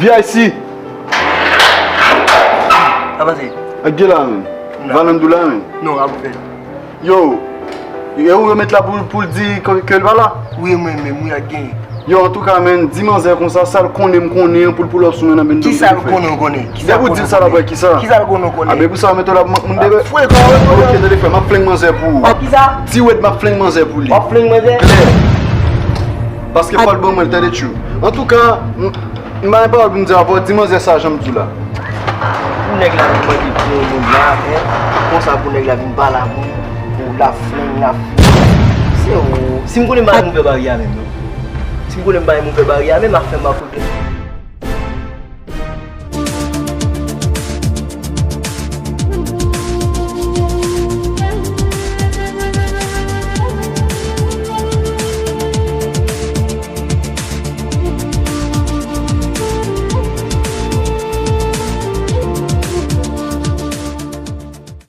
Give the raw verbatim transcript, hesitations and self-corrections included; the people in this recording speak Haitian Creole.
V I C! Sa pase? Ak gen la menm. Non. Valandou la menm. Non, ap fè. Yo, e ou yo met la pou, pou l di ke, ke l pa la? Wi, mwen menm, wi, ak gen. Yo, antouka, menm, di manzè konsa, sa l konnen m konnen an pou l pull up sou mwen nan bendo. Kisa l konnen ou konnen? Kisa Depi ou di l sa l ap wè kisa? Kisa l konnen ou konnen? A, men pou sa, mete w la pou moun debe. Frekan, Ok, tande frè, m ap flenk manzè pou ou. Ak kisa? Ti Wed, m ap flenk manzè pou li. W ap flenk manzè? Klè. Paske fò l ban mwen l, tande tchou. Antouka, m, m pa gen pawòl pou m di avè w, di manzè sa jan m di w la. Pou nèg la vin mande pou yon moun la, en, konsa pou nèg la vin pale ak mwen, pou la flenk, la flenk. Se ou. Si m konnen m pa gen move bari a menm, non. Si m konnen m pa gen move bari a menm, ap fè m akote.